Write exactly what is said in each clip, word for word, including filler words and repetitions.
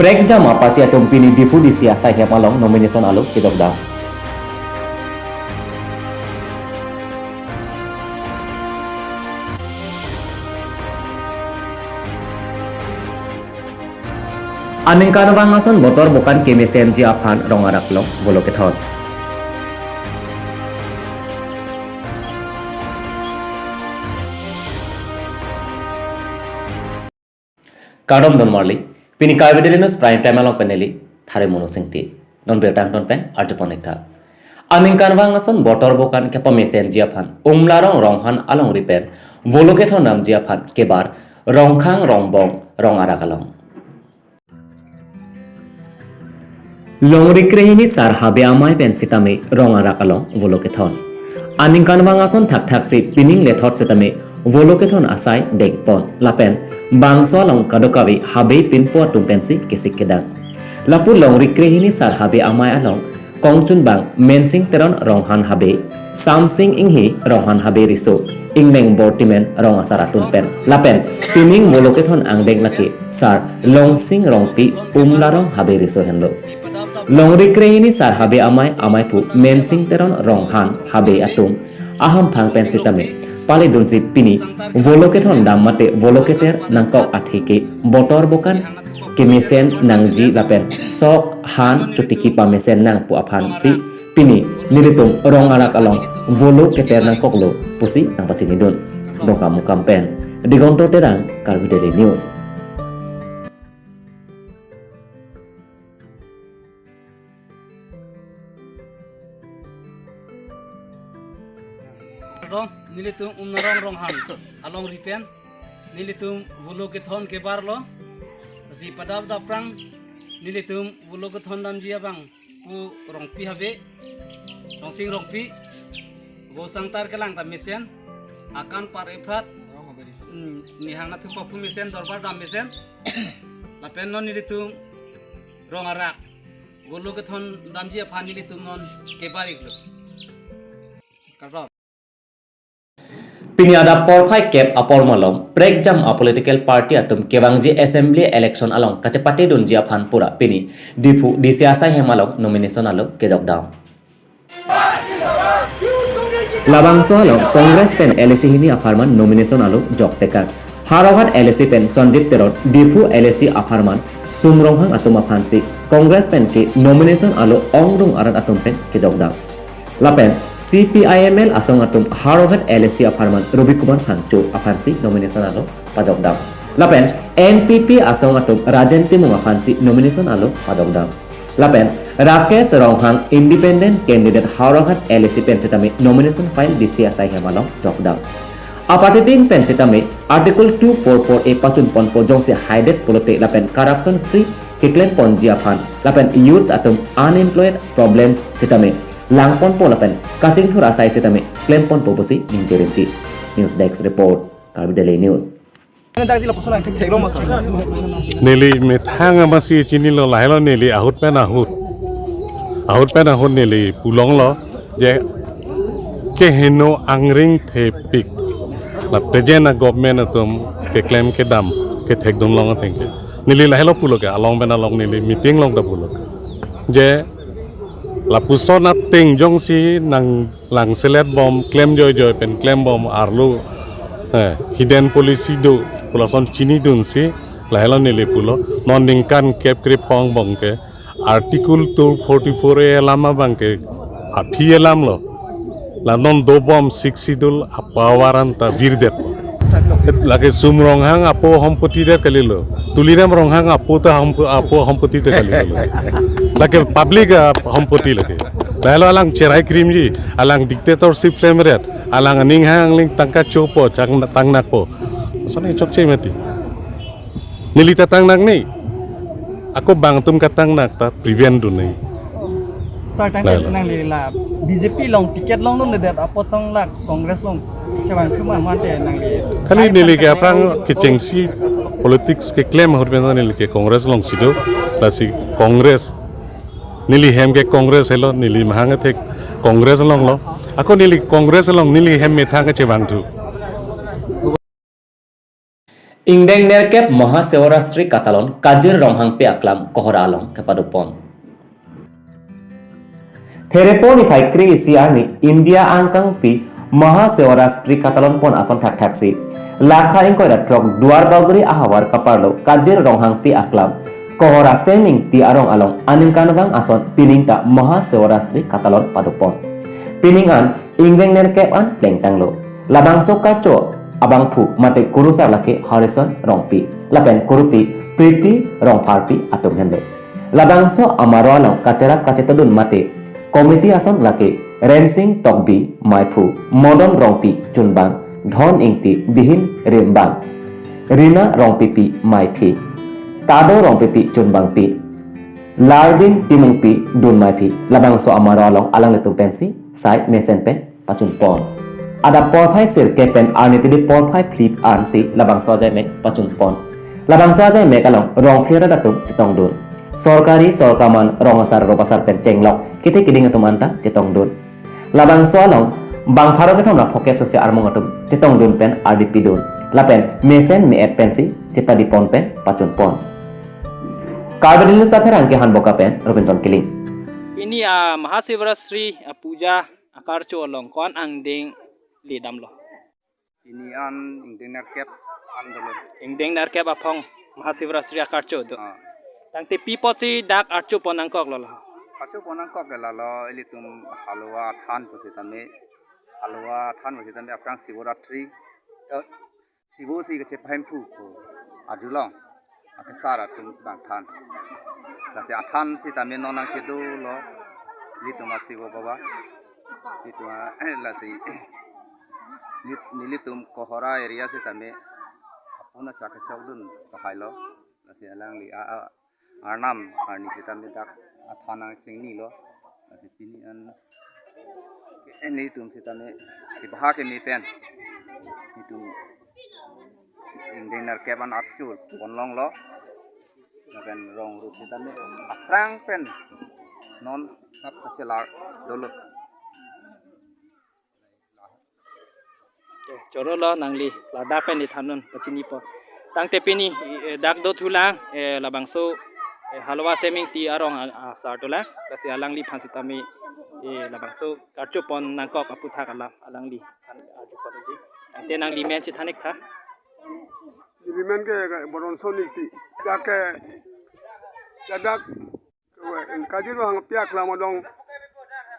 Prekjam aparty atum pini Diphu D C asai hem along nomination alo kejokdam. Aningkanvang ason Botor Bokan kemesenji aphan rong arak along volo kethon. Kardom don marli, pini Karbi Daily News Prime Time along pen neli Thare Monu Singti. Non birta angton pen arjupon ik tha. Aningkanvang ason Botor Bokan kepamesenji aphan Umlarong Ronghan alongri pen volo kethondamji aphan kebar Rongkhang Rongbong rong arak along. Longri krehini Sar Habe Amei pen sitame rong arak along volo kethon. Aningkanvang ason thakthaksi pining lethot sitame volo kethon asai dengpon lapen bangso along kadokave habe pinpo atum pensi kesik kedang. Lapu longri krehini Sar Habe Amei along kongchunbang Mensing Teron Ronghan Habe, Samsing Inghi Ronghan Habe Riso, Ingleng Bortimen rong asar atum pen lapen pining volo kethon angdeng lake Sar Longsing Rongpi Umlarong Habe Riso henlo. Longri krehini Sar Habe Amei ameipu Mensing Teron Ronghan Habe atum ahamphang pen sitame paledunsi pini volo kethondam mate volo keter nangkok atheke Botor Bokan kemesen nangji lapen sok han chotiki pamesen nang pu aphansi pini nelitum rong arak along volo keter nangkoklo pusi nangpachinidun. Dongkamukam pen Digonto Terang, Karbi Daily News. Dong, nelitum Umlarong Ronghan alongri pen nelitum volo kethon kebarlo. Lasi padap daprang nelitum volo kethondamji abang pu Rongpi Habe, Longsing Rongpi, Bosangtar kelang ta mesen, akan par ephrat, hmm, nihang nathu papu mesen, dorbar dam mesen, lapen non nelitum rong arak volo kethondamji aphan nelitum non kebar iklo. Kardom. Pini adap porphai kep apor malom, prekjam a political party atum kevangji assembly election along kachepatedunji aphan pura pini Diphu D C asai hem along nomination alo kejokdam. Labangso along Congress pen L A C hini apharman nomination alo joktekang. Howraghat L A C pen Sanjit Teron, Diphu L A C apharman Sum Ronghang atum aphansi Congress pen ke nomination alo ongdung arat atum pen kejokdam. Lapen C P I M L asong atum Howraghat L A C apharman Ruby Kumar Phangcho aphansi nomination alo pajokdam. Lapen N P P asong atum Rajen Timung aphansi nomination alo pajokdam. Lapen Rakesh Ronghang independent candidate Howraghat L A C pen sitame nomination file D C asai hem along jokdam. Apatiding pen sitame Article two four four A pachunponpo jongsi haidet pulote lapen corruption free keklemponji aphan lapen youths atum unemployed problems sitame langponpo lapen kachingthur asai sitame klemponpo pusi ningje rinti. News Desk Report, Karbi Daily News. Neli methang amatsi chinilo, lahelo neli ahut pen ahut. Ahut pen ahut neli pulonglo je keheno angring thepik. La present a government atum keklem kedam kethekdun long ateng ke. Neli lahelo pulo ke along pen along neli meeting along ta pulo. Je lapuson ateng jongsi nang langselet bom, klem joijoi pen klem bom arlo, eh, hidden policy do, pulason chinidunsi, lahelo neli pulo, non ningkan kep krephongo abang ke, Article two forty-four A alam abang ke, aphi alamlo, la non dobom Sixth Schedule a power anta virdet. Lake Sum Ronghang apo hompoti det kalilo. Tuliram Ronghang apo ta hompo-, apo hompoti det kalilo. Lake public a hompoti lake. Lahelo alang cherai krimji, alang dictatorship klemret, alang aning hang ling tangka chopo, chang tangnakpo. Sone chokche mati. Neli ta tangnaknei. Ako bang atum katangnak ta prevent dunnei. Sir, tangte lahelo. Nangli la B J P along ticket longdunledet apot tong la Congress along chevangthu ma mate nangli. Kali neli ke aphrang kechengsi politics keklem ahut pen neli ke Congress alongsi do, lasi Congress. Neli hem ke Congress helo, neli mahang athek Congress alonglo. Ako neli Congress along neli hem methang kachevangthu. Ingdeng nerkep Mahashivaratri katalon Kajir Ronghangpi aklam Kohora along kepadopon. Therepo niphai kre-isi arni India angkangpi Mahashivaratri katalon pon ason thakthaksi lakha ingkoi ra throk Duarbagori ahavar kaparlo Kajir Ronghangpi aklam Kohora Semingti arong along aningkanvang ason pining ta Mahashivaratri katalon padopon. Pining an ingdeng nerkep an plengtanglo. Labangso karcho abangphu mate kurusar lake Harison Rongpi lapen kurupi Priti Rongpharpi atum henlo. Labangso amaro along kacherap kachetongdun mate committee ason lake Rensing Tokbi Maiphu, Modon Rongpi Chunbang, Dhon Ingti Bihin Rimbang, Rina Rongpipi Maiphi, Tado Rongpipi Chunbangpi, Lardin Timungpi Dun Maiphi, labangso amaro along alanglitum pensi sai mesen pen pachunpon. Adap porphai sirkep pen arni tili porphai phli ansi labangso ajaimek pachunpon. Labangso ajaimek along rong phli arat atum chetongdun. Sorkari, sorkaman, rong asar, rop asar pen chenglok kete keding atum anta chetongdun. Labangso along bang pharo kethom ra phokep sose armung atum chetongdun pen ardi pidun. Lapen mesen me-et pensi sipadi pon pen pachunpon. Karbi Daily News apherangke Hanboka pen Robinson Killing. Pini a Mahashivaratri a puja akarcho along ko-an angdeng ledamlo? Pini an ingdeng nerkep an dolo. Ingdeng nerkep aphong Mahashivaratri akarcho do. Ah. Tangte pi apotsi dak archo pon nangkoklo la? Archo pon nangkok ke lalo ilitum halwa than pusitame, halwa than pusitame aphrang Shivaratri, eh, Shivosi kachepahemphu ko arjulong akesar atum bang than. Lasi athan sitame non nangchedolo, ilitum a Shivo Baba. Ilitum a, eh, lasi neli-, nelitum Kohora area sitame apuna chak kechokdun kahailo. Lasi alangli a, a, arnam arni sitame dak athan nangchingnilo. Lasi pini an, eh, nelitum sitame si baha keme pen nelitum ingdeng nerkep an archo pon longlo. Lapen rong rup sitame aphrang pen non sap kachelar dolo. Eh, chorolo nangli ladak pen ni thanun pachinipo. Tangte pini, eh, dak dothulang, eh, labangso, eh, halwa Semingti arong a, asar dolang. Lasi alangliphan sitame, eh, labangso karcho pon nangkok aputhak alam alangliphan arjupon nangji. Tangte nanglimen chethan-ik tha. Nelimen ke, ke Boronson Ingti. Dak ke, ya dak Kajir Ronghangpi aklam along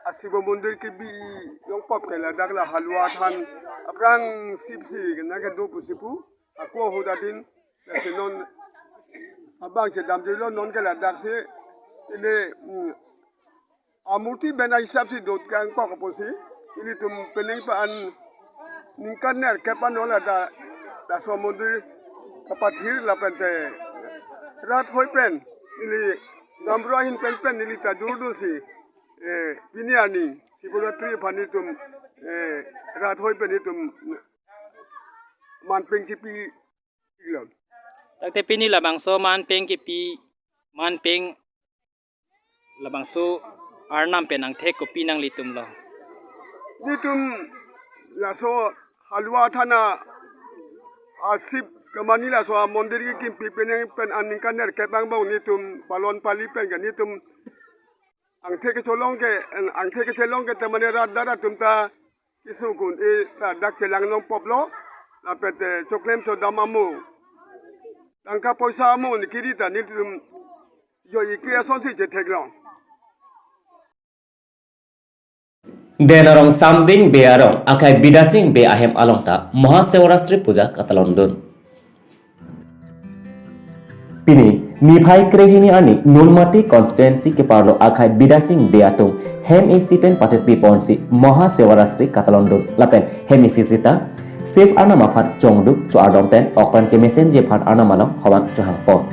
a Shiva Mandir kebi longpop ke ladak la halwa than aphrang sipsi nangkedo pusi pu ako ahut adin. Lasi non abang chedamjuilo, non ke ladak si ili, mm, amurti bena hisap si dot kangkok apotsi ilitum penang pa an ningkan nerkep an ola da, laso mandir kapathir lapente rat hoi pen ili damra ahin pen pen ili ta durdun si, eh, pini arni Shivaratri aphan itum, eh, rat hoi pen itum manpeng chipi iklon. Tangte pini labangso manpeng kipi, manpeng labangso arnam pen angthek kopi nanglitumlo? Nelitum laso halwa than a Shiv kamani laso a mandir kekimpi penang pen aningkan nerkep angbong nelitum palon pali pen ke nelitum angthek kecholong ke, angthek kechelong ke temane rat rat atum ta kesung un-e ta dak chelang longpoplo, lapente choklem chodam amo, tangka poisa amo ni kiri ta nelitum jo-i ke asonsi chetheklong. Den arong Samding Bey arong akhai Bidasing Bey ahem along ta Mahashivaratri puja katalondun. Pini niphai krehini arni Nulmati constituency keparlo akhai Bidasing Bey atum hem isi pen patitpi ponsi Mahashivaratri katalondun lapen hem isi sita Shiv arnam aphan chongduk cho-ardom pen okpan kemesenji aphan arnam along hovan chohangpon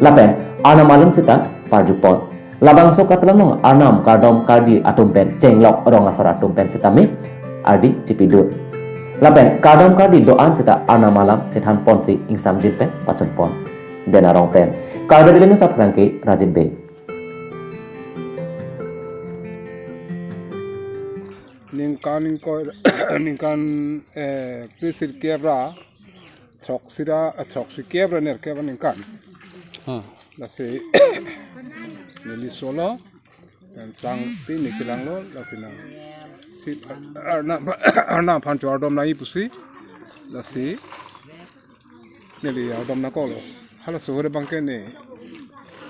lapen arnam along sita parjupon. Labangso katalon along arnam kardom kardi atum pen chenglok rong asar atum pen sitame ardi chipidun. Lapen kardom kardi do-an sita arnam alam chethan ponsi ingsamjin pen pachun pon. Den arong pen Karbi Daily News aphrangke Rajit Bey. Ningkan ingkoi, ningkan, eh, phli sirkep ra throksi ra, ah, throksi kep ra nerkep aningkan. Hmm. Lasi neli solo, pen sang ti ne kelanglo, lasi nangsi Arnam, Arnam aphan chardom nangji pusi, lasi neli chardom nangkoklo. Halaso ahut abangke ne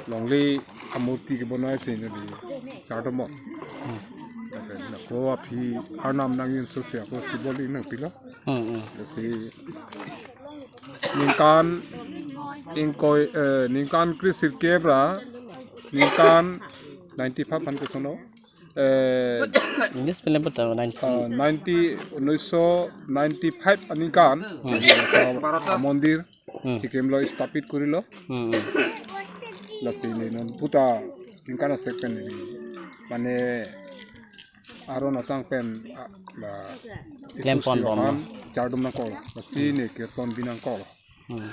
longle amurti kebonai si neli chardom bom. Hmm. Lapen ako aphi Arnam nangin so si ako simbol nangpilo. Hmm, hmm. Lasi ningkan ingkoi, eh, ningkan kresirkep ra ningkan ninety-five aphan kesono. Eh, English film putar ninety. Ah, ninety, unniso ninety-five aningkan, Hmm. ah, mondir Hmm. Sikkim lo stapit korilo. Hmm, hmm. Lasi ne non puta ningkan asek pen ne, mane aron atang pen, ah, la Klempon bom. Aphan chardom nangkok. Lasi ne kirtan bi nangkok. Hmm.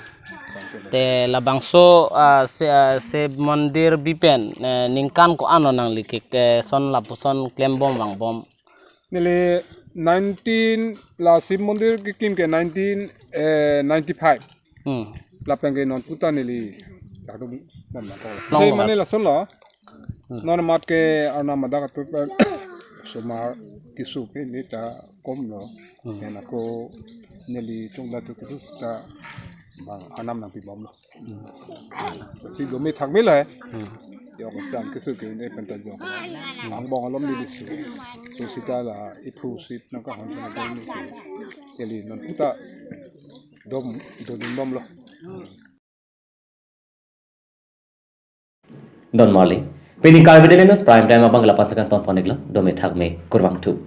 Te labangso, ah, Shi-, ah, Shiv Mandir bi pen, eh, ningkan ko-an lo nangli ke, eh, son lapuson klembom vangbom? Neli nineteen, la Shiv Mandir kekim ke nineteen, eh, ninety-five. Hmm. Lapen ke non puta neli chardom bom nangkok. Long Sei long mane lason lo. Hmm. Non mat ke Arnam adak atur pen osomar keso pen neta komlo. Hmm. Pen ako neli chongda tu kedo ta bang Arnam nangpi bomlo. Hmm. Si dome thakme lo he. Hmm. Yok tan keso ke ne pen ta yok. Angbong alom neli so. So seta la iphu sit nangkahon pen neli so. Neli non puta dom dodun bomlo. Don marli. Pini Karbi Daily News Prime Time abang lapu-an si kangton pon-iklo. Dome thakme, kurvangthu.